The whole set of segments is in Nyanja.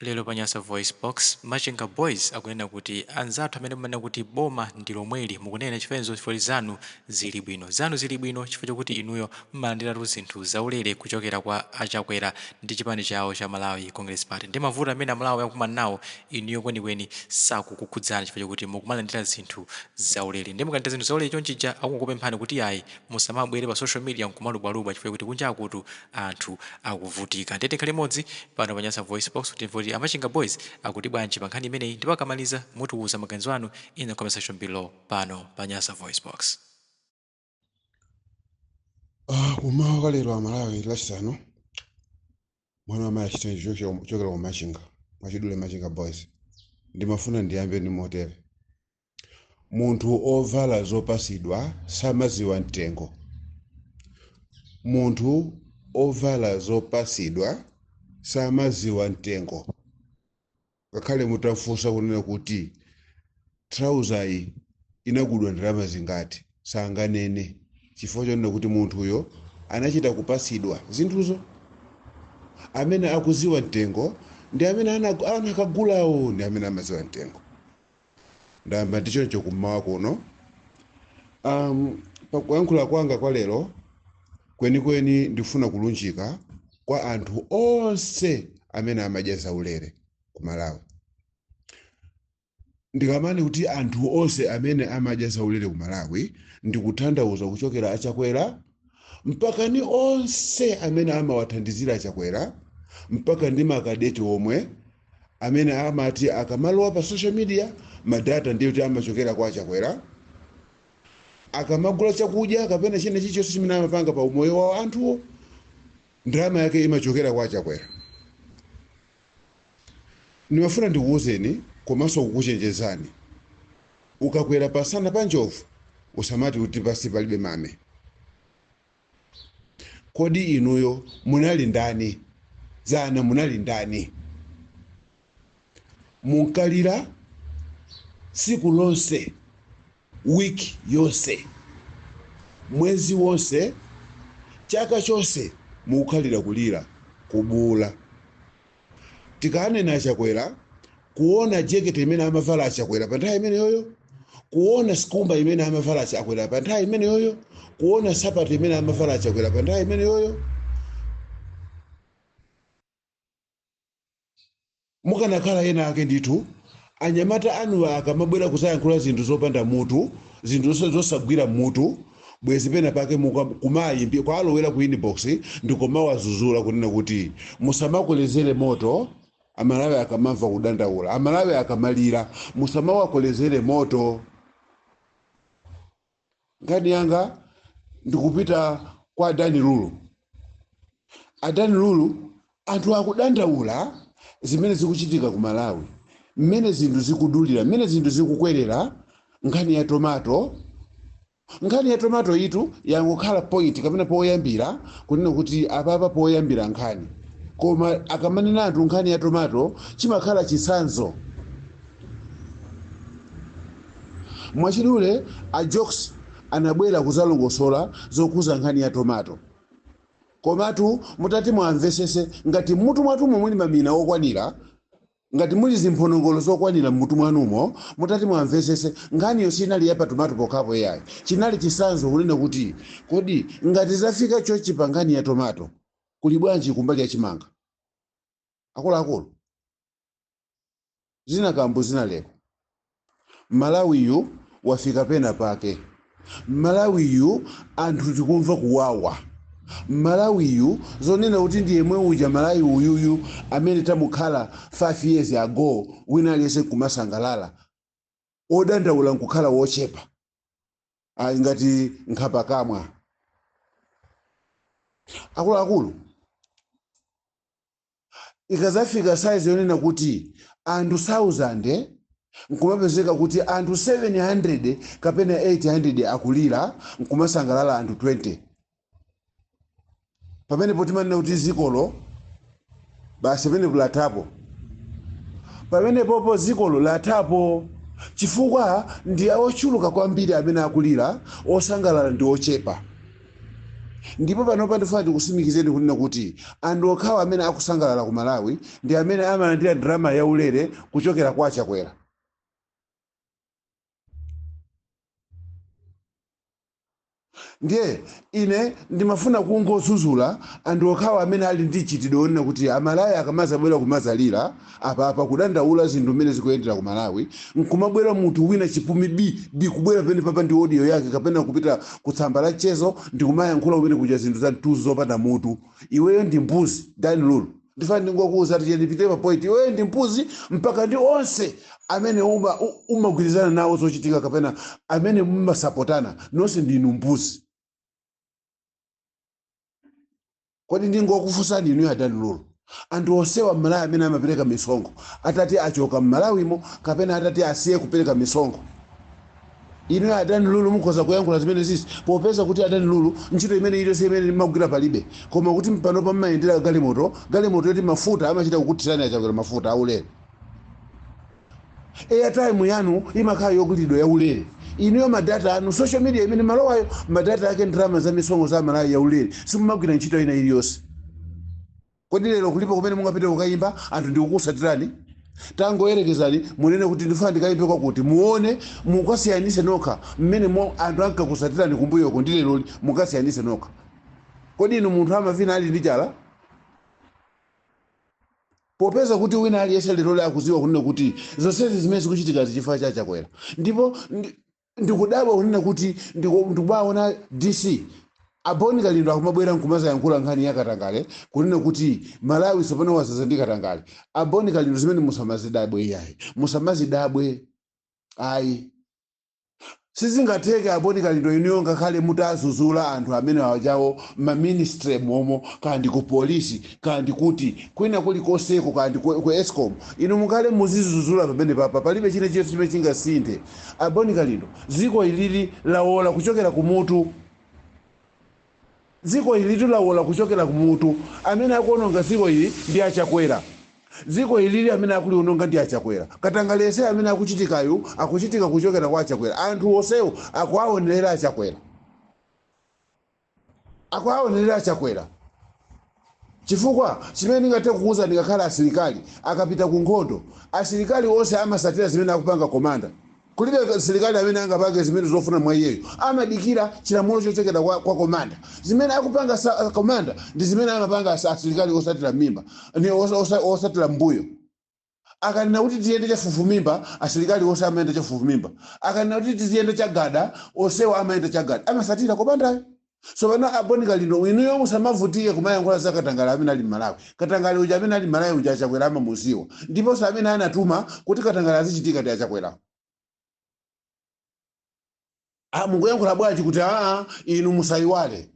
Lero pa Nyasa VoiceBox, Machinga Boys akunena kuti anzathu amene mumanena kuti boma ndi lomweli mukunena chifukwa zanu zili bwino. Zanu zili bwino chifukwa chokuti inuyo mmalandiratu zinthu zaulere kuchokera kwa a Chakwera ndi chipani chawo cha Malawi Congress Party. Ndi mavuto amene Amalawi akukumana nawo inuyo kwenikweni sakukukhudzani chifukwa chokuti mukumalandira zinthu zaulere. Ndiye mukalandira zinthu zaulere chonchija akungokupemphani kuti yayi musamabwere pa social media nkumalubwalubwa chifukwa chokuti kunjakutu anthu akuvutika. Ndiye tikhale limodzi pano pa Nyasa VoiceBox kuti timve kuti a Machinga Boys akuti bwanji pa nkhani imeneyi ndipo akamaliza mutiuza maganizo anu in the comment section below pano pa Nyasa VoiceBox. Ah, kumawa kwa lero Amalawi, Lachisanu, mwana wa mayi achitenji chochokera ku Machinga, mwachidule Machinga Boys. Ndimafuna ndiyambe ndi motere: munthu ovala zopasidwa samaziwa mtengo. Munthu ovala zopasidwa samaziwa mtengo. Ngakhale mutafunsa kunena kuti trouser inagulidwa ndalama zingati, sanganene, chifukwa chonena kuti munthuyo anachita kupasidwa zinthuzo. Amene akuziwa mtengo ndi amene anakagulawo, ndi amene amaziwa mtengo. Ndayamba ndi choncho kummawa kuno. Pakuyankhula kwanga kwa lero, kwenikweni ndifuna kulunjika kwa anthu onse amene amadya zaulere ku Malawi. Ndikamati kuti anthu onse amene amadya zaulere ku Malawi, ndikutanthauza kuchokera Achakwera mpaka ni onse amene amawathandizira Achakwera, mpaka ndi makadeti omwe amene amati akamalowa pa social media, ma data ndiye kuti amachokera kwa Achakwera, akamagula chakudya kapena china chilichonse chimene amapanga pa umoyo wawo anthuwo, ndalama yake imachokera kwa Achakwera. Ndimafuna ndikuwuzeni komanso kukuchenjezani: ukakwera pasana pa njovu, usamati kuti pasi palibe mame. Kodi inuyo munali ndani dzana? Munali ndani? Munkalira tsiku lonse, wiki yonse, mwezi wonse, chaka chonse, mukukhalira kulira, kubuula. Tikanena Achakwera, kuona jekete imene amavala Achakwera pa nthawi imeneyoyo, kuona sikumba imene amavala Achakwera pa nthawi imeneyoyo, kuona sapato imene amavala Achakwera pa nthawi imeneyoyo, mukanakhala ena ake ndithu, anyamata anuwa akamabwera kuzayankhula zinthu zopanda mutu, zinthu zosagwira mutu, bwezi pena pake kumayimbi kwalowera ku inbox ndikumawazuzula kunena kuti musamakolezere moto Amalawi akamamva kudandaula, Amalawi akamalira, musamawakolezere moto. Nkhani yanga ndikupita kwa Adani Lulu. Adani Lulu, anthu akudandaula zimene zikuchitika ku Malawi, mmene zinthu zikudulira, mmene zinthu zikukwerera. Nkhani ya tomato, nkhani ya tomato itu yangokhala point kapena poyambira, kunena kuti apapa poyambira nkhani. Koma akamanena anthu nkhani ya tomato, chimakhala chitsanzo. Mwachidule, a Jokes anabwera kuzalongosola zokuza nkhani ya tomato. Komatu mutati mwamvesese, ngati mmutu mwatumo muli mamina okwanira, ngati muli zimphonongolo zokwanira mmutu mwanumo, mutati mwamvesese, nkhaniyo sinali ya pa tomato pokhapo iyayi. Chinali chitsanzo kunena kuti kodi ngati zafika chochi pa nkhani ya tomato, kuli bwanji kumbali ya chimanga? Akuluakulu, zina kambu zina leko. Malawiyu wafika pena pake. Malawiyu anthu tikumva kuwawa. Malawiyu zonena kuti ndi yemwe uja Malawi uyuyu amene tamukhala 5 years ago, wina aliyense nkumasangalala, odandaula nkukhala wochepa, ali ngati nkhapakamwa. Akuluakulu, ikazafika size yonena kuti anthu 1000 nkumapezeka kuti anthu 700 kapena 800 akulira, nkumasangalala anthu 20, pamenepo timanena kuti zikolo basi pamenepo lathapo. Pamenepopo zikolo lathapo, chifukwa ndi ochuluka kwambiri amene akulira, osangalala ndi ochepa. Ndipo panopa ndifuna ndikusimikizeni kunena kuti anthu okhawa amene akusangalala ku Malawi ndi amene amalandira ndalama yaulere kuchokera kwa Chakwera. Ndiye ine ndimafuna kungozuzula anthu okhawa amene ali ndi chitidwe onena kuti Amalawi akamazabwera kumazalira apapa kudandaula zinthu mmene zikuyendera ku Malawi, nkumabwera munthu wina chipumi bi bi kubwera pamene papa ndi audio yake kapena kupita kutsamba la chezo ndikumayankhula kumene kuja zinthu za mtuzu zopanda mutu. Iweyo ndi mbuzi, Dan Lulu. Ndifuna ndingokuwuza kuti ndipite pa point. Iweyo ndi mbuzi mpaka ndi onse amene umagwirizana nawo zochitika kapena amene mumasapotana nonse ndinu mbuzi. Kodi ndingokufunsani inu ya Dan Lulu, anthu onsewa Mmalawi amene amapereka misonkho atati achoka Mmalawimo kapena atati asiye kupereka misonkho, inu ya Dan Lulu mukhoza kuyankhula zimene zizi? Popeza kuti a Dan Lulu ntchito imene iliyonse imene mmagwira palibe, koma kuti panopa mmayendera galimoto, galimoto yoti mafuta amachita kukuthirani achakwera mafuta aulere, airtime yanu imakhala yogulidwa yaulere, inuyo madata anu, social media imene malowayo madata ake ndalama za misonkho za Malawi yaulere, simumagwira ntchito ina iliyonse. Kodi lero kulipo kumene mungapite kukayimba anthu ndikukusatirani? Tangoyerekezani munene kuti ndifuna ndikayimbe kwakuti, muone mukasiyanise nokha mmene anthu ankakusatirani kumbuyoko ndi leroli, mukasiyanise nokha. Kodi inu munthu amavina ali ndi chala? Popeza kuti wina aliyense leroli akuziwa kunena kuti zonsezi zimene zikuchitika zichifukwa cha Chakwera. Ndipo ndikudabwa kunena kuti ndikubaona DC Aboni Kalindo akumabwera nkumazayankhula nkhani ya katangale, kunena kuti Malawi tsopano wazaza ndi katangale. Aboni Kalindo, zimene musamazidabwe iyayi, musamazidabwe ayi, sizingatheke. Aboni Kalindo, inuyo ngakhale mutazuzula anthu amene awachawo maministry momo, kandi ku polisi, kandi kuti kwina kulikonseko, kandi ku Escom, inu mukhale muzizuzula pamene papa, palibe china chilichonse chimene chingasinthe. Aboni Kalindo, dziko ilili lawola kuchokera kumutu. Dziko ili lawola kuchokera kumutu. Amene akuononga dziko ili ndi Achakwera. Dziko ilili amene akuliononga ndi Achakwera. Katangalese amene akuchitikayu akuchitika kuchokera kwa Achakwera. Anthu onsewo akuwaonerera Achakwera, akuwaonerera Achakwera. Chifukwa chimene ndingathe kukuwuza, ndingakhala asilikali akapita ku nkhondo, asilikali onse amasatira zimene akupanga commander. Kulibe asilikali amene angapange zimene zofuna mwa iyeyo, amadikira chilamulo chochokera kwa commander. Zimene akupanga commander ndi zimene amapanga asilikali osatira mimba ni osatira mbuyo. Akanena kuti tiyende chafufumimba, asilikali onse amayenda chafufumimba. Akanena kuti tiziyenda chagada, onsewo amayenda chagada, amasatira commanderyo. So pano Aboni Kalindo, inuyo musamavutike kumayankhula za katangale amene ali Mmalawi. Katangale uja amene ali Mmalawi uja Achakwera amamuziwa, ndiponso amene anatuma kuti katangale azichitika ndi Achakwera. Ah, mukuyankhula bwanji kuti aa? Inu musayiwale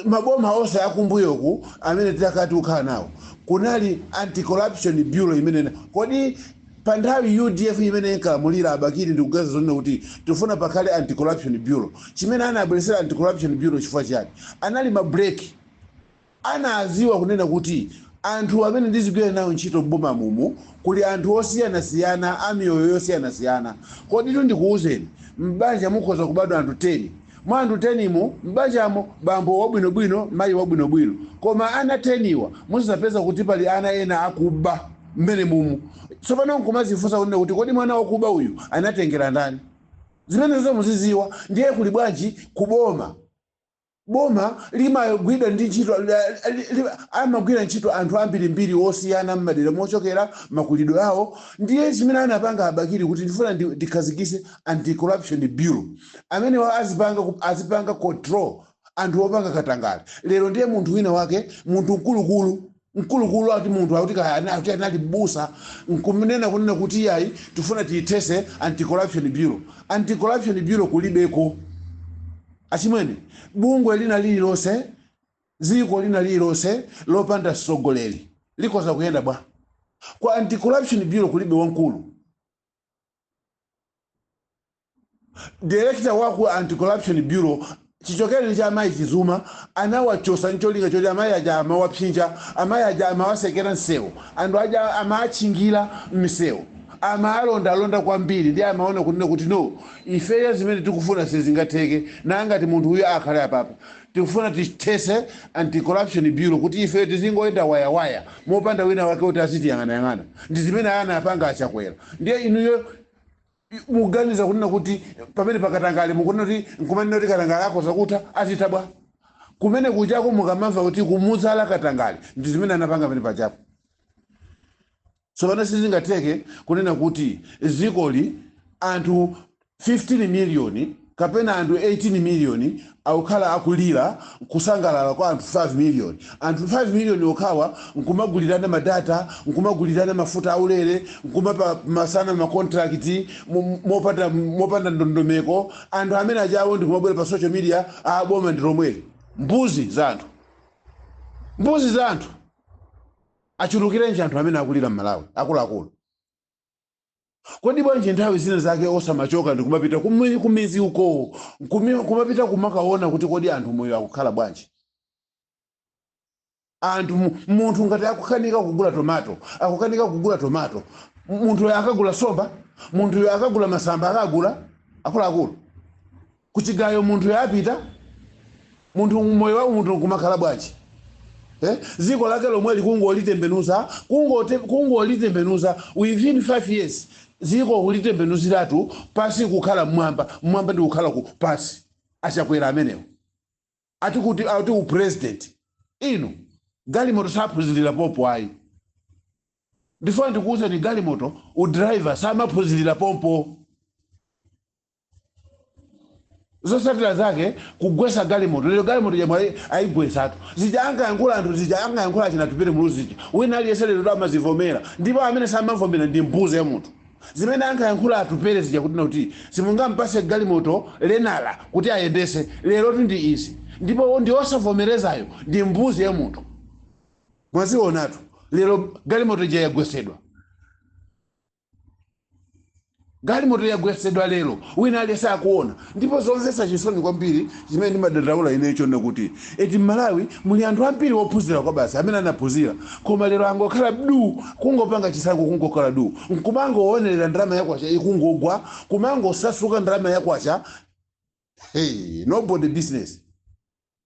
maboma onse akumbuyoku amene tidakati kukhala nawo kunali Anti-Corruption Bureau imene. Kodi pa nthawi UDF imene inkalamulira, Abakili ndikuganiza zonena kuti tifuna pakhale Anti-Corruption Bureau, chimene anabweresera Anti-Corruption Bureau chifukwa chiyani? Anali mabreki. Anaziwa kunena kuti anthu amene ndizigwira nawo ntchito mboma mumu kuli anthu osiyanasiyana, a miyoyo yosiyanasiyana. Kodi tu ndikuwuzeni, m'banja mukhoza kubadwa anthu 10. Mwa anthu 10 mu m'banjamo, bambo wabwinobwino, mayi wabwinobwino, koma ana 10 iwa muzapeza kuti pali ana ena akuba mmene mumu. Tsopano nkumazifunsa kunena kuti kodi mwana wakuba uyu anatengera ndani? Zimenezo muziziwa. Ndiye kuli bwanji kuboma? Boma limagwira ndi ntchito, amagwira ntchito anthu ambirimbiri osiyana mmadera mochokera, makulidwe awo. Ndiye zimene anapanga Abakili kuti ndifuna ndikhazikise Anti-Corruption Bureau amene azipanga control anthu opanga katangale. Lero ndiye munthu wina wake, munthu mkulukulu mkulukulu, ati munthu akuti kaya akuti anali busa, nkumunena kunena kuti iyayi, tifuna tiyithese Anti-Corruption Bureau. Anti-Corruption Bureau kulibeko, achimwene. Bungwe lina lililonse, dziko lina lililonse lopanda mtsogoleri likhoza kuyenda bwa? Kwa Anti-Corruption Bureau kulibe wamkulu. Director waku Anti-Corruption Bureau chichokere cha amayi Chizuma anawachosa ncholinga choti amayi aja amawapsinja, amayi aja amawasekera msewu, anthu aja amatchingira msewu. Amalondalonda kwambiri ndi amaona kunena kuti no, ifeyo zimene tikufuna sizingatheke. Nangati munthu uyu akhale apapa, tikufuna tithese Anti-Corruption Bureau kuti ifeyo tizingoyenda wayawaya mopanda wina wake kuti azitiyang'anayang'ana. Ndi zimene ana apanga Achakwera. Ndiye inuyo mukuganiza kunena kuti pamene pakatangale, mukunena kuti nkumanena kuti katangale akhoza kutha, azitha bwa? Kumene kuchako mukamamva kuti kumudzala katangale, ndi zimene anapanga pamene pachapo. Tsopano sizingatheke kunena kuti zikoli anthu 15 miliyoni kapena anthu 18 miliyoni akukhala akulira, kusangalala kwa anthu 5 miliyoni. Anthu 5 miliyoni okhawa nkumagulirana ma data, nkumagulirana mafuta aulere, nkumapatsana ma contract mopanda ndondomeko. Anthu amene ajawo ndikumabwera pa social media, aboma ndi lomweli. Mbuzi za anthu, mbuzi za anthu. Achulukirenji anthu amene akulira m'Malawi? Akuluakulu, kodi bwanji nthawi zina zake osamachoka ndikumapita kumizi uko, kumapita kumakaona kuti kodi anthu moyo akukhala bwanji? Anthu munthu ngati akukanika kugula tomato, akukanika kugula tomato, munthu akagula somba, munthu akagula masamba, akagula. Akuluakulu, kuchigayo munthu yapita, munthu moyo wa munthu kumakhala bwanji? Eh? Dziko lake lomwe likungolitembenuza, kungolitembenuza within 5 years, dziko kulitembenuziratu pasi kukhala mmwamba, mmwamba ndi kukhala ku pasi. Achakwera amenewo ati kuti ati u president. Inu, galimoto saphunzirira pompo ayi. Ndifuna ndikuwuzeni, galimoto u driver samaphunzirira pompo. Zotsatira zake kugwesa galimoto. Lero galimoto yamwe ayigwesatu. Zija ankayankhula anthu, zija ankayankhula achina Atupele Muluzi zija, wina aliyense lero amazivomera, ndipo amene samavomera ndi mbuzi ya munthu. Zimene ankayankhula Atupele zija kuti kuti simungampase galimoto learner kuti ayendese, lero ndi izi, ndipo ndi osavomerezayo ndi mbuzi ya munthu. Mwazionatu lero galimoto ija yagwesedwa, galimoto yagwesedwa lero, wina aliyense akuona. Ndipo zomvetsa chisoni kwambiri, chimene ndimadandaula inecho kuti eti m'Malawi muli anthu ambiri ophunzira kwa basi, amene anaphunzira, koma lero angokhala du, kungopanga chisankho kungokhala du, nkumangoonerera ndalama yakwacha ikungogwa, kumangosasuka ndalama yakwacha. Hey, nobody business,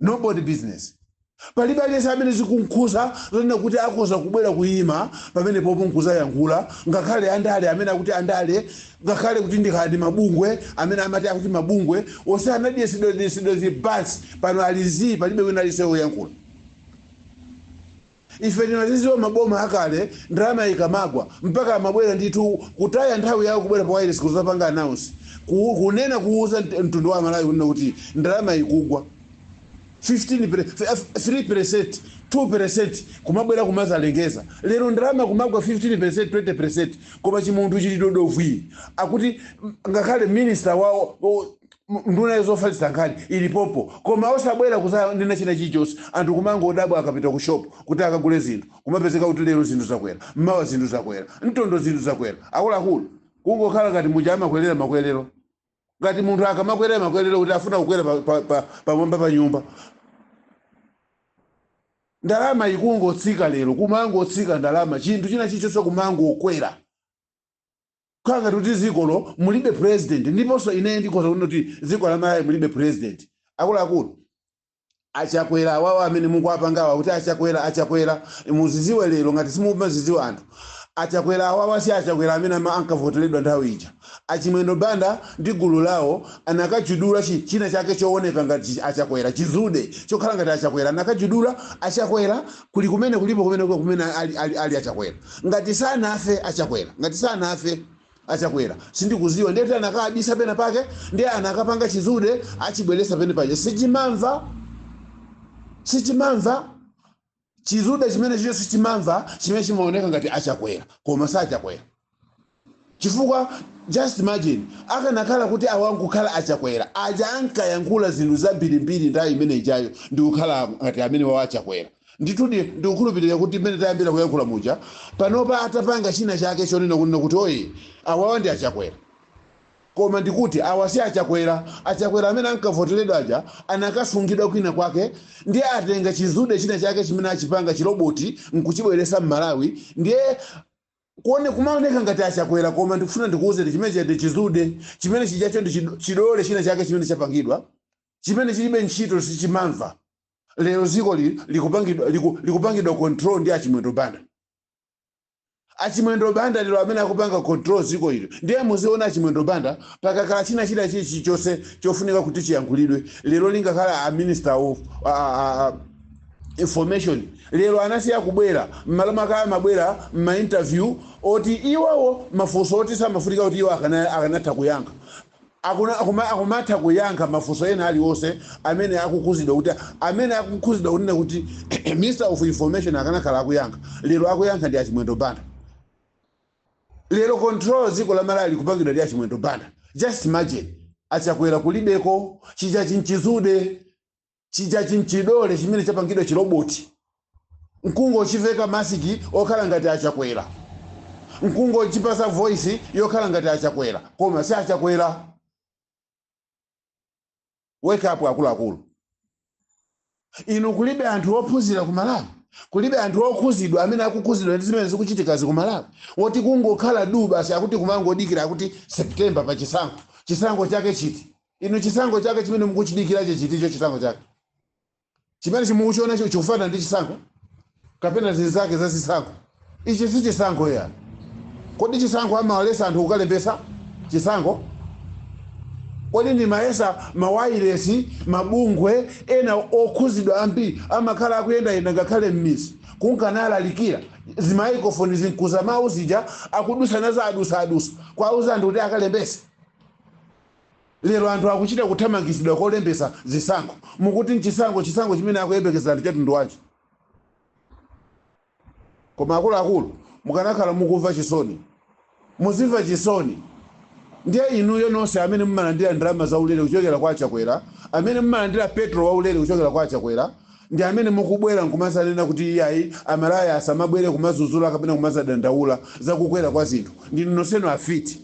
nobody business. Palibe aliyense amene zikunkhuza zonena kuti akhoza kubwera kuyima pamene popo nkuzayankhula, ngakhale andale amene akuti andale, ngakhale kuti ndikhali mabungwe amene amati akuti mabungwe onse anadyesedwa zibasi, pano alizii, palibe wina aliyense woyankhula. Ife tinaziziwa maboma akale, ndalama ikamagwa mpaka amabwera ndithu kutaya nthawi yawo kubwera pa wireless kuzapanga announce, kunena, kuuza mtundu wa Malawi kunena kuti ndalama ikugwa 15 3%, 2%, kumabwera kumazalengeza. Lero ndalama kumagwa 15%, 20%, koma chimunthu chili dodovwi. Akuti ngakhale minister wawo, nduna zofalitsa nkhani ilipopo, koma osabwera kuzanena china chilichonse. Anthu kumangodabwa akapita ku shop kuti akagule zinthu, kumapezeka kuti lero zinthu zakwera, mmawa zinthu zakwera, mtondo zinthu zakwera. Akuluakulu, kungokhala ngati muja amakwerera makwerero, ngati munthu akamakwerera makwerero kuti afuna kukwera pamwamba pa nyumba. Ndalama ikungotsika lero, kumangotsika ndalama, chinthu china chilichonse kumangokwera, khala ngati kuti dzikolo mulibe president. Ndiponso ine ndikhoza kunena kuti dziko la Malawi mulibe president. Akuluakulu, Achakwera awawo amene mukuwapangawa kuti Achakwera, Achakwera, muziziwe lero ngati simumaziziwa anthu, Achakwera awawa si Achakwera amene ankavoteredwa nthawi ija. Achimwendo Banda ndi gulu lawo anakachudula china chake chooneka ngati Achakwera, chizude chokhala ngati Achakwera, anakachudula Achakwera. Kuli kumene kulipo kumene kumene ali Achakwera. Ngati sanafe Achakwera, ngati sanafe Achakwera, sindikuziwa. Ndiyeti anakabisa pena pake, ndiye anakapanga chizude, achibweresa pene paja, sichimamva, sichimamva chizude chimene chicho, sichimamva chimene chimaoneka ngati Achakwera, koma sachakwera. Chifukwa just imagine akanakhala kuti awankukhala Achakwera aja ankayankhula zinthu zambirimbiri nthawi imene ijayo, ndikukhala ngati amene wawo Achakwera, ndithudi ndikukhulupirira kuti mmene tayambira kuyankhula muja, panopa atapanga china chake chonena kunena kuti oye, awawa ndi Achakwera. Koma ndikuti awa si Achakwera. Achakwera amene ankavoteredwa aja anakasungidwa kwina kwake, ndiye atenga chizude china chake chimene achipanga chiroboti nkuchibweresa m'Malawi, ndiye Kuone kumaoneka ngati achakwera, koma ndikufuna ndikuwuzeni, chimene ndi chizude, chimene chijacho ndi chidole china chake chimene chapangidwa, chimene chilibe ntchito, sichimamva. Lero dziko likupangidwa control ndi Achimwendo Banda. Achimwendo Banda lero amene akupanga control dziko ili. Ndiye muziona Achimwendo Banda pakakhala china chilichonse chofunika kuti chiyankhulidwe. Lero lingakhala a minister of information, lero anasiya kubwera mmalo mwake amabwera mma interview oti iwowo mafunso oti samafunika kuti iwo akanatha kuyankha. Akumatha kuyankha mafunso ena aliwonse amene akukhuzidwa kuti, amene akukhuzidwa kunena kuti minister of information akanakhala akuyankha. Lero akuyankha ndi Achimwendo Banda. Lero control dziko la Malawi likupangidwa ndi Achimwendo Banda. Just imagine, achakwera kulibeko. Chija chinchizude, chija chinchidole chimene chapangidwa chiroboti, nkungochiveka mask okhala ngati achakwera, nkungochipasa voice yokhala ngati achakwera, koma si achakwera. Wake up, akuluakulu inu. Kulibe anthu ophunzira ku Malawi? Kulibe anthu okhuzidwa amene akukhuzidwa ndi zimene zikuchitikazi ku Malawi, woti kungokhala du basi, akuti kumangodikira, akuti September pa chisankho? Chisankho chake chiti inu? Chisankho chake chimene mukuchidikiracho chiticho? Chisankho chake chimene chimukuchiona chikufanana ndi chisankho kapena zinzake za zisankho? Ichi si chisankho ya. Kodi chisankho amawalesa anthu kukalembesa chisankho? Kodi ndi mayesa mawayilesi, mabungwe ena okhuzidwa ambiri amakhala akuyendayenda ngakhale m'mizi kunkanalalikira, zimaikrofoni zinkuza mawu zija, akudusa nazo, adusa adusa kwauza anthu kuti akalembese. Lero anthu akuchita kuthamangitsidwa kolembesa zisankho. Mukuti mchisankho, chisankho chimene akuyembekezera ndi chatundu wanji? Koma akuluakulu, mukanakhala mukumva chisoni, muzimva chisoni. Ndiye inuyo nonse amene mumalandira ndalama zaulere kuchokera kwa Achakwera, amene mumalandira petrol waulere kuchokera kwa Achakwera, ndi amene mukubwera nkumazanena kuti iyayi, Amalawi asamabwere kumazuzula kapena kumazadandaula zakukwera kwa zinthu, ndinu nonsenu afiti.